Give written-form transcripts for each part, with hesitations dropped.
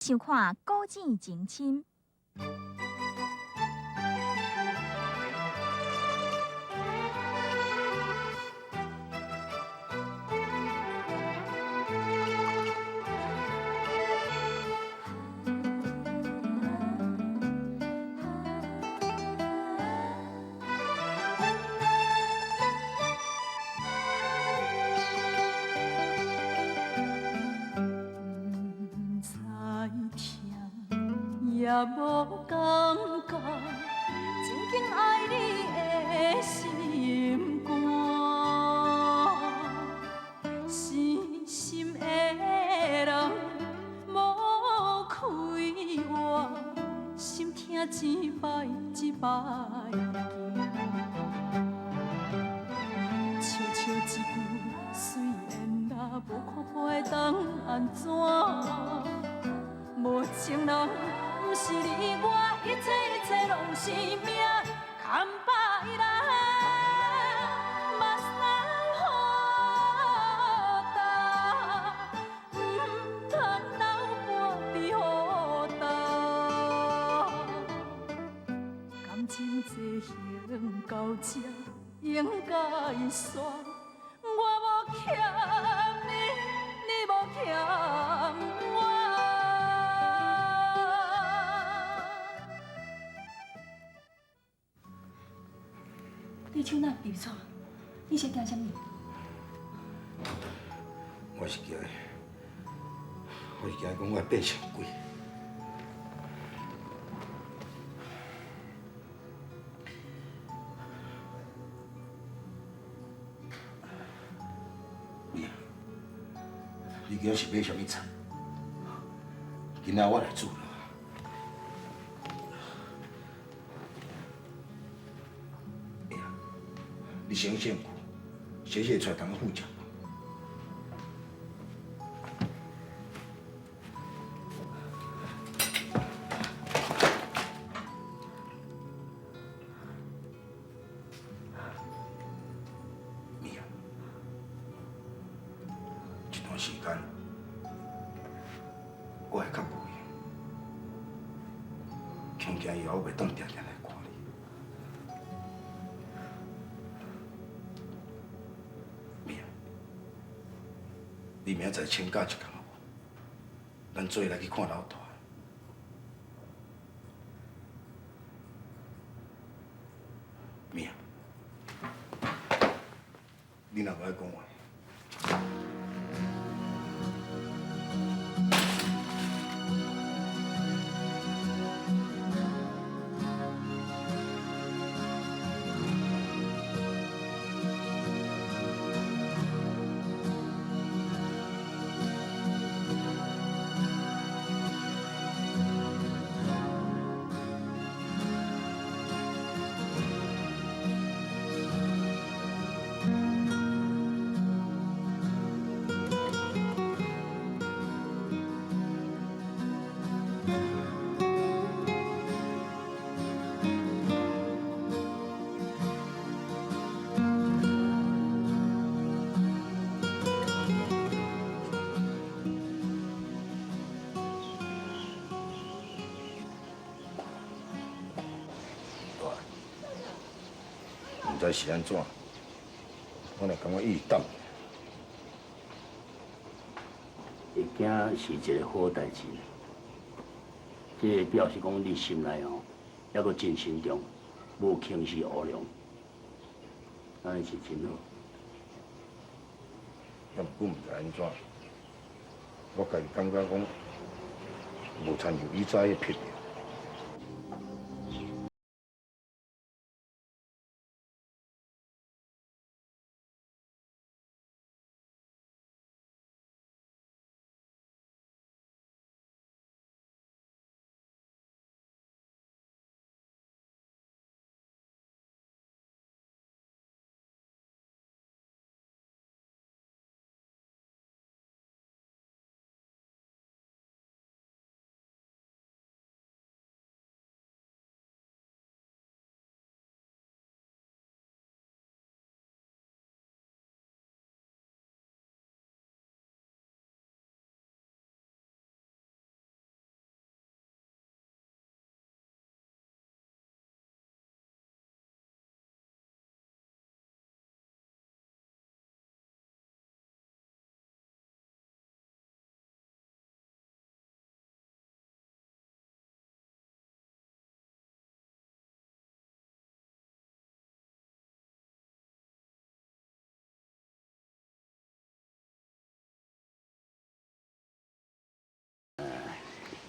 收看《古井情深》。也無感覺，真緊愛你的心肝，死心的人無開活，心疼一擺一擺行。笑笑一句雖然啦，無看破會當按怎？無情人。毋是你我，一切一切攏是命，空白來，目屎雨干，毋通流半滴雨干。感情這行到這應該煞，我無欠你，你無欠我。你手哪會錯？你是驚啥物？我是驚講我會變成鬼。你，你今仔是買啥物菜？今仔我來煮。你醒醒，洗洗出來通好食。你啊，這段時間我會較無閒，恐驚以後我袂當定定來看你。你明仔載請假一工好無？咱做伙來去看老大。明，你若無愛講話。毋知是按怎，我若感覺伊會等。會驚是一個好代誌，這個表示講你心內吼，猶閣真慎重，無輕視烏龍，按呢是真好。啊，毋過毋知按怎，我家己感覺講，無親像以早彼癖。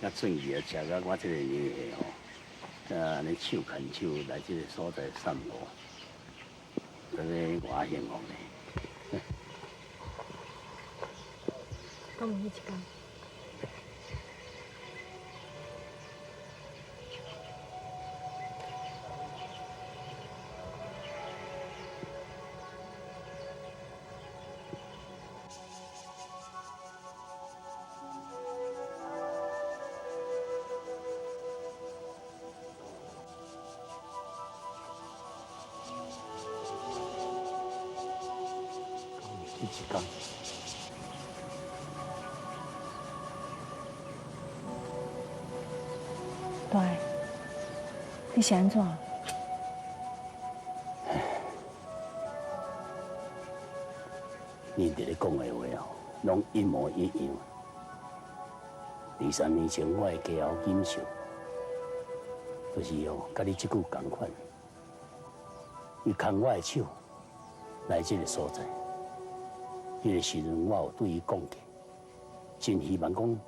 甲俊义啊，食到我這个年岁吼，才按呢手牵手来這个所在散步，真的偌幸福呢。敢有彼一工？彼一工。大，你是按怎？你伫咧讲的话哦，拢一模一样。23年前，我的家后锦绣，就是哦，佮你这句仝款。伊牵我的手来这个所在，彼个时阵，我有对伊讲过，真希望讲，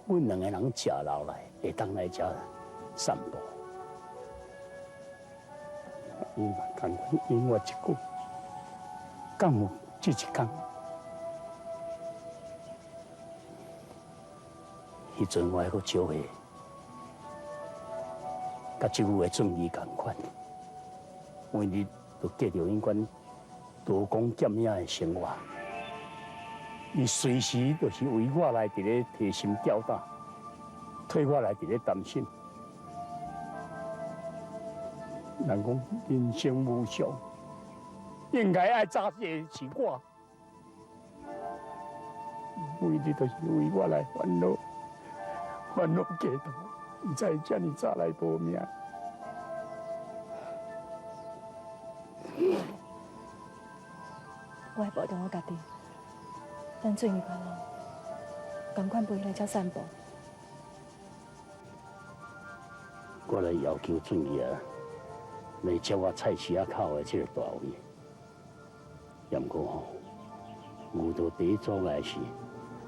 阮两个人食老来，会当来遮散步。伊嘛仝款应我一句，敢有这一工？彼阵我还阁少岁，佮这久的俊义仝款，每日都过著彼款刀光剑影的生活。伊随时就是为我来伫咧提心吊胆，替我来伫咧担心。人讲人生无常，应该爱早死的是我，每日都是为我来烦恼，烦恼过头，毋知这尔早来无命。我会保重我家己，等俊义看老，仝款陪伊来遮散步。我来要求俊义啊，来接我菜市仔口的这个大位。也毋过吼，遇到第一阻碍是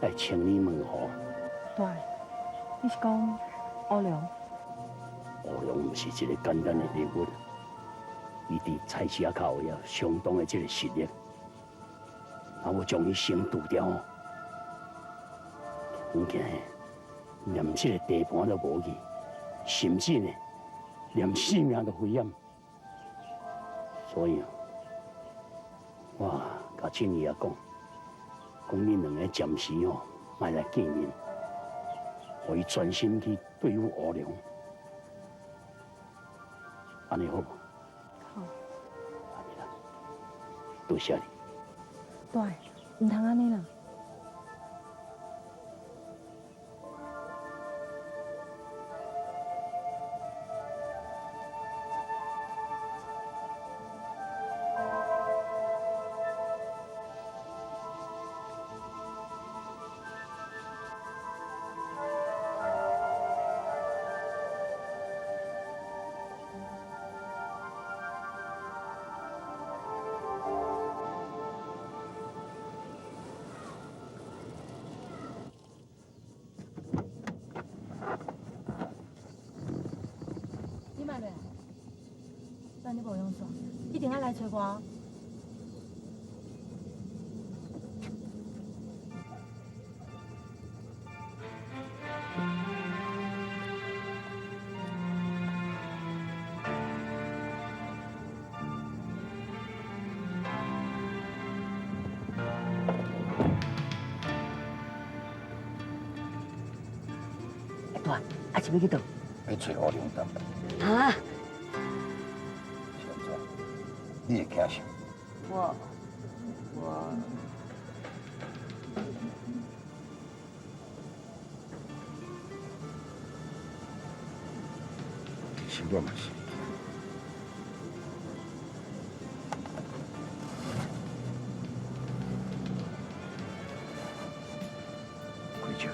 爱清理门户。大，你是讲乌龙？乌龙毋是一个简单的人物，伊伫菜市仔口有相当的这个实力。若无将伊先除掉，我惊连这个地盘都无去，甚至呢，连性命都危险。所以，我共俊义仔讲，讲恁两个暂时吼，莫来见面，予伊专心去对付乌龙，按呢好无？好。按呢啦，多谢你。大，毋通按呢啦。你莫落来，等你无用煞，一定爱来揣我。大，啊是欲去佗？欲揣乌龙担。哈？是按怎？你会惊啥？我。其实我嘛是。开车。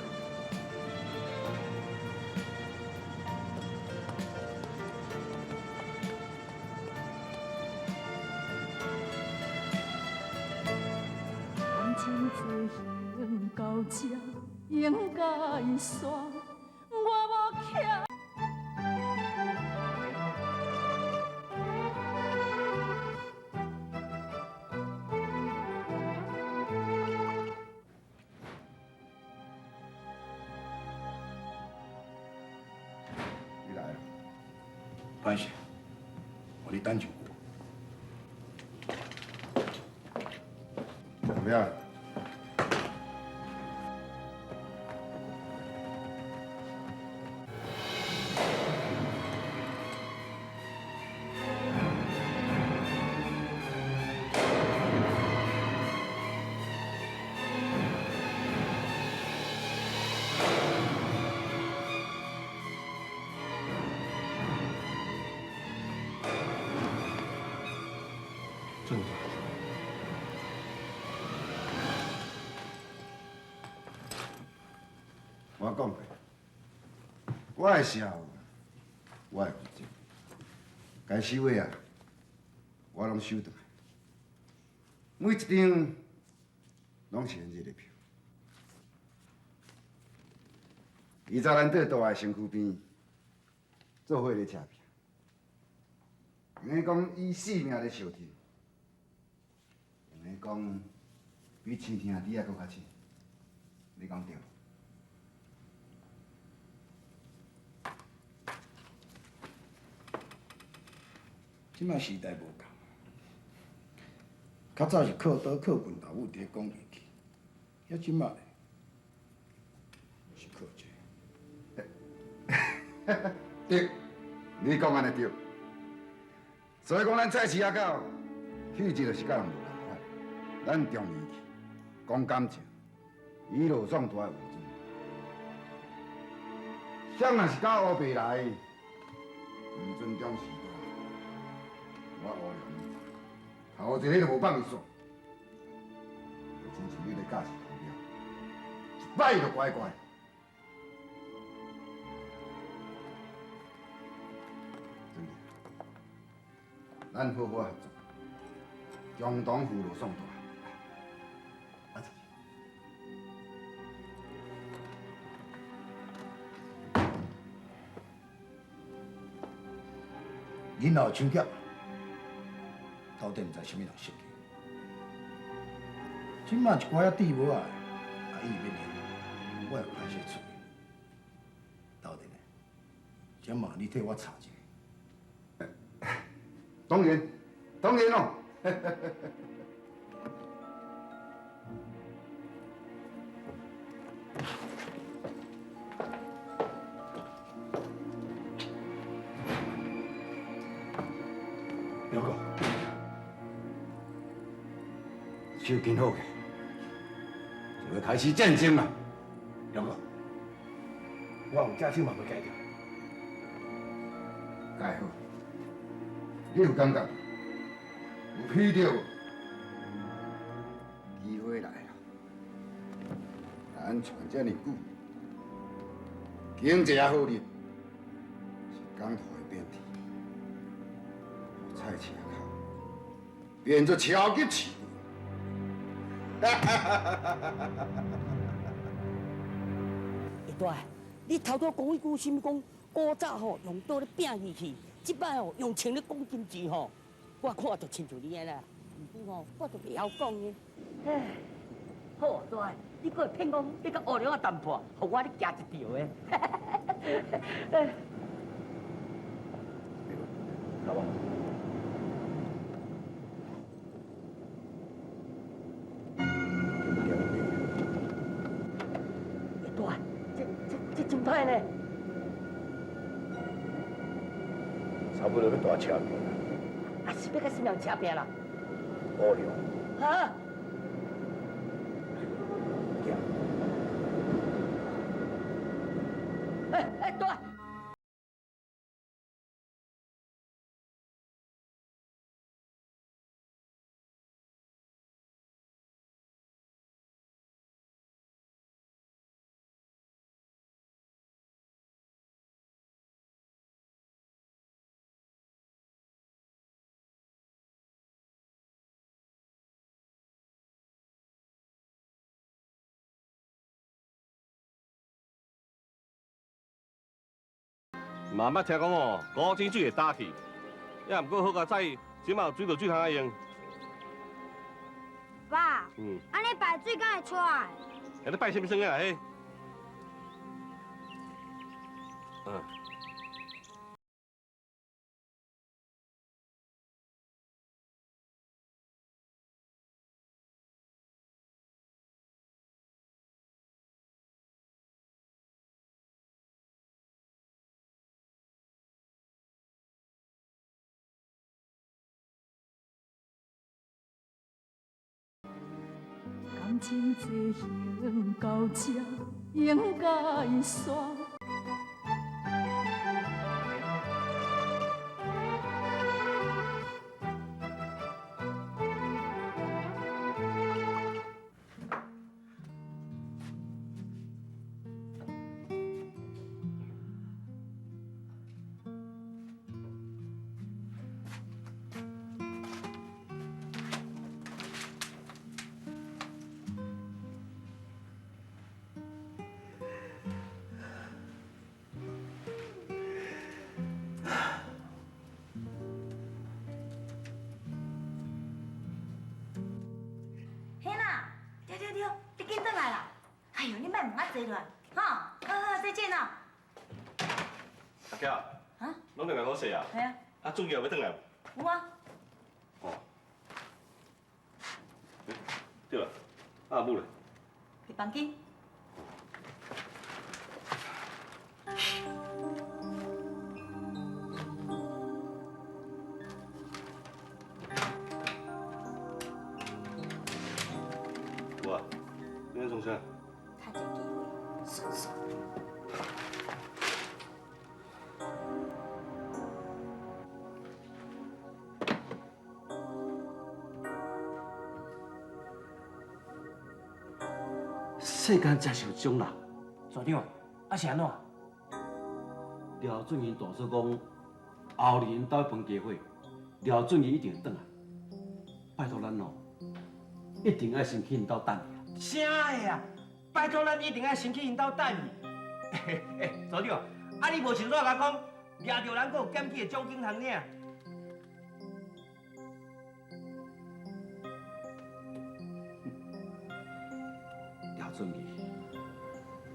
感情自行到这应该煞，我无歹势，予你等上久。怎么样？正常。我讲过，我的社我会负责，该收的啊，我拢收转来。每一张拢是现日的票。伊早咱缀大的身躯边，做伙咧车拼，用讲以性命咧相挺，用讲比亲兄弟仔阁较亲，你讲对无？这摆时代无仝，较早是靠刀靠棍头母伫咧讲义气，啊，这摆是靠这个。对，你讲按呢对。所以讲，咱菜市仔狗气质就是佮人无仝款，咱重义气，讲感情，以路壮大的为主。谁若是敢乌白来，毋尊重时代，我乌龙头一个就无放伊煞，就亲像你咧教示童了，一摆就乖乖。真的，咱好好合作，共同扶老送大。啊，囡仔的手夹，到底毋知啥物人设计。这摆一寡仔猪母仔，啊，伊欲念，我也歹势处理。到底呢？这嘛你替我查一下。当然，当然咯。表哥，手紧好个，就欲开始战争啦。表哥，我有只手嘛袂改掉。盖好，你有感觉？有闻著无？机会来啦！咱传遮尔久，经济也好日，是港土的变质，菜市仔口变做超级市场。会大，你头拄讲彼句啥物讲？古早吼用刀咧拼义气，这摆吼用枪咧讲金钱吼，我看就亲像你安啦。毋过吼，我就袂晓讲的。唉，好大，你阁会骗讲你佮乌龙仔谈判，予我咧惊一跳的。老王。大，这真歹呢。差不多欲大车拼啦。啊，是欲佮啥物人车拼啦？乌龙。哈？行。哎哎，大。嘛捌听讲哦，古井水会打去，也毋过好佳哉，这马有水道水通仔用。爸，按呢拜水敢会出来？欸，你拜啥物神啊？彼？感情这行到这应该煞。嘿啦，對對對，你緊轉來啦！哎呦，你莫問我濟亂，吼，好好再見啦。阿嬌，啊？攏轉來好勢啊？係啊。啊，俊傑有欲轉來無？有啊。哦。對啦，阿母咧？佇房間。有啊，你咧創啥？趁一個機會，順順。世間真是有這種人。所長，啊是按怎？廖俊賢大嫂講，後日𪜶兜去飯家伙，廖俊賢一定會轉來。拜託咱哦，一定愛先去𪜶兜等伊。啥的啊？拜託咱一定愛先去𪜶兜等伊。欸，所長，啊你無先怎共講，掠著人閣有檢舉的獎金通領？廖俊義，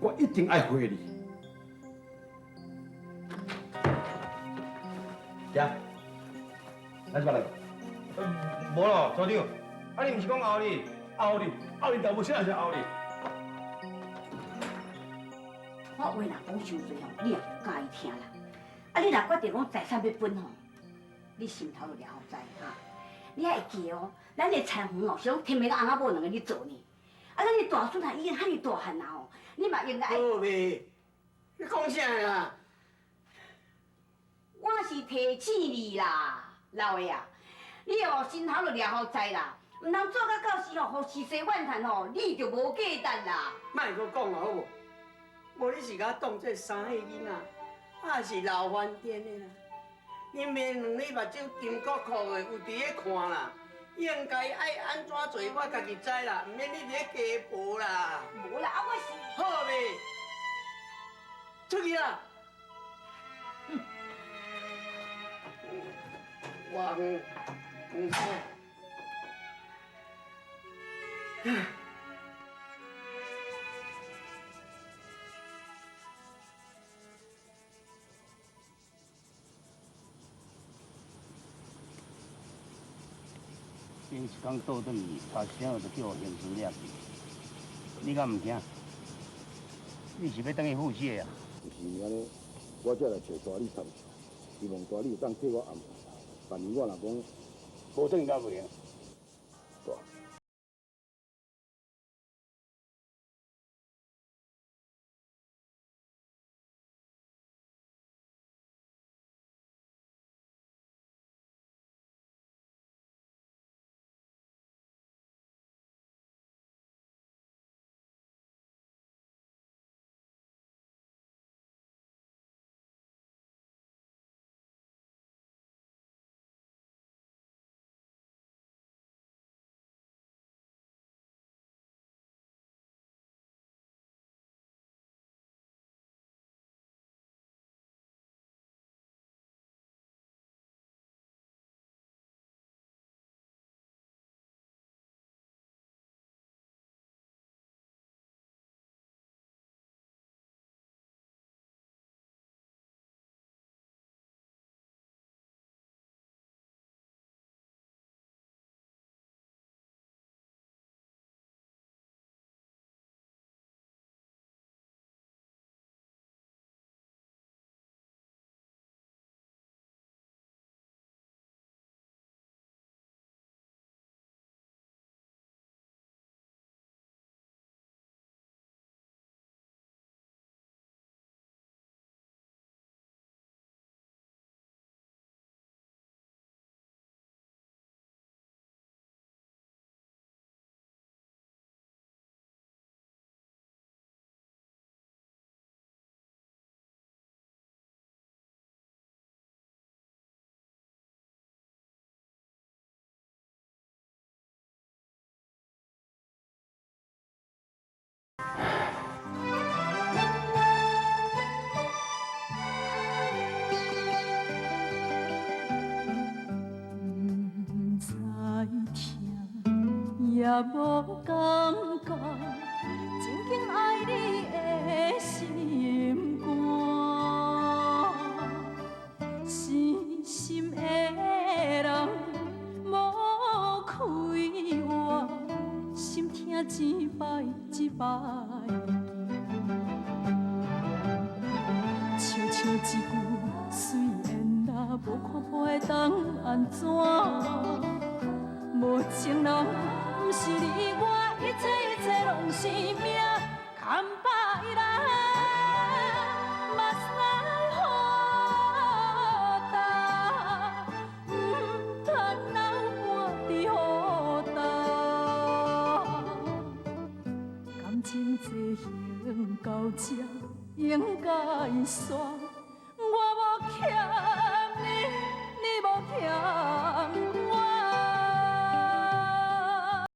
我一定愛回你。行，咱這擺來。無咯，所長，啊你毋是講後日？後日，後日就無啥是後日。我話若講傷濟吼，你也袂佮意聽啦。啊，你若決定講財產欲分吼，你心頭就掠予知哈。你愛會記哦，咱的田園哦是攏天命翁仔某兩个咧做呢。啊，咱的大孫啊已經遐爾大漢啊吼，你嘛應該。好未？你講啥啦？我是提醒你啦，老的啊，你哦心頭就掠予知啦，毋通做到到時吼，予時勢怨嘆吼，你就無價值啦。莫閣講啊，好無？無你是共我當做三歲囡仔，還是老翻天的啦？恁媽兩粒目睭金鼓鼓的，有佇咧看啦。應該愛按怎做，我家己知啦，毋免你佇咧加婆啦。無啦，啊我是。好未？出去啦！我毋知。頂一工倒轉去，差啥就叫刑事掠去，你敢毋驚？你是欲轉去赴死啊？就是因為按呢，我才來揣大理參詳，希望大理會當替我安排。萬一我若講無轉敢袂用？大。也無感覺，真緊愛你的心肝。死心的人無開活，心疼一擺一擺記。笑笑一句雖然啦，無看破會當按怎？無情人，毋是你我，一切一切攏是命。牽把伊來，目屎雨焦，毋通流汗佇雨焦。感情這行到這，應該煞。